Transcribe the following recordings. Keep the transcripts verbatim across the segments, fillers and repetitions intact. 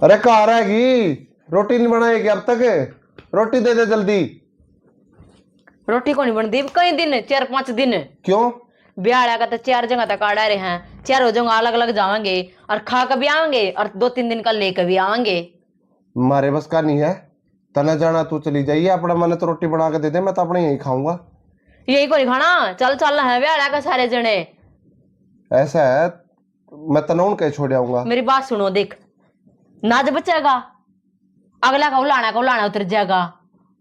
अरे, कहाँ रहेगी? रोटी नहीं बनाएगी अब तक? रोटी दे दे जल्दी। रोटी को नहीं बनती कई दिन, चार पांच दिन। क्यों? ब्याह आला का तो चार जगह तक आड़ा रहे हैं, चारों जगह अलग अलग जावांगे और खा के भी आवांगे और दो तीन दिन का लेके भी आवांगे। मारे बस का नहीं है। तने जाना तू चली जाइए, अपना मन तो रोटी बना के दे दे, मैं तो अपने यही खाऊंगा। यही को नहीं खाना, चल चल है ब्याह आला का सारे जने। ऐसा है, मैं तने उनके छोड़ आऊंगा। मेरी बात सुनो, देख, नाज बचेगा, अगला का उलाना का उलाना उतर जाएगा।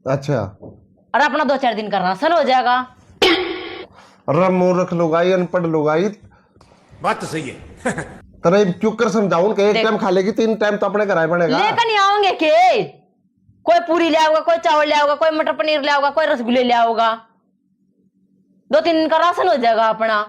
अच्छा। और अपना दो चार दिन का राशन हो जाएगा। अरे मूर्ख लुगाई, अनपढ़ लुगाई। बात तो सही है। तने क्यों कर समझाऊं कि एक देख। टाइम खा लेगी, तीन टाइम तो अपने घर आए बनेगा। लेकर नहीं आओगे के? कोई पूरी ले आओगा, कोई चावल ले आओगा, कोई मटर पनीर ले आओगा, कोई रसगुल्ले ले आओगा। दो तीन दिन का राशन हो जाएगा अपना।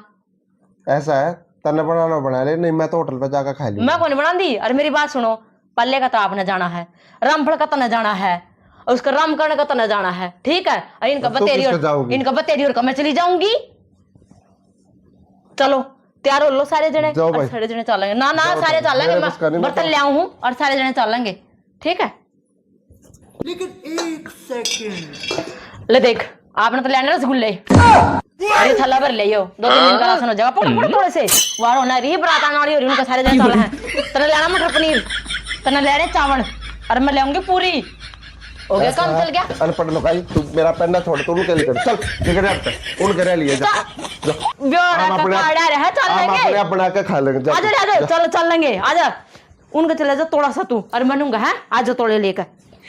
ऐसा है, तन्ने बनाना बना ले, नहीं मैं तो होटल पे जाकर खा लूंगा। मैं कौन बनाती? और मेरी बात सुनो, पल्ले का तो आपने जाना है, रामफल का तने जाना है, और उसका रामकर्ण का तने जाना है, ठीक है? और इनका तो तू बतेरी किसके और जाओगी? इनका बतेरी और का मैं चली जाऊंगी। चलो, तैयार हो लो सारे जने। जाओ और भाई। सारे जने चलेंगे ना, ना, जाओ सारे भाई। चलेंगे। मेरे मैं बस का नहीं बर्तन बता। ले आऊं हूं और सारे जने चलेंगे, ठीक है? लेकिन एक सेकंड। ले देख, आपने तो लेने रसगुल्ले। अरे थैला भर ले यो, दो तीन दिन का राशन हो जाएगा। पकड़, पकड़ थोड़े से। वार होना रही, बरात आने वाली हो रही, उनका सारे जने चल हैं। तने लेना मटर पनीर, तने लेने चावल, और मैं ले आऊंगी पूरी। हो गया काम, चल गया। अनपढ़ लुगाई, तू मेरा पेंडा छोड़, तू उनके लिए चल, निकल जा, उनके रह लिए जा। जा। ब्योरा हम का अपने, काड़ा रहा, चल हम लेंगे। अपने आप बना के खा लेंगे, जा। आजा, आजा, जा। चल, चल लेंगे, आजा। उनके चले जा थोड़ा सा तू, और मैं नूंगा, हैं? आजा थोड़े लेकर।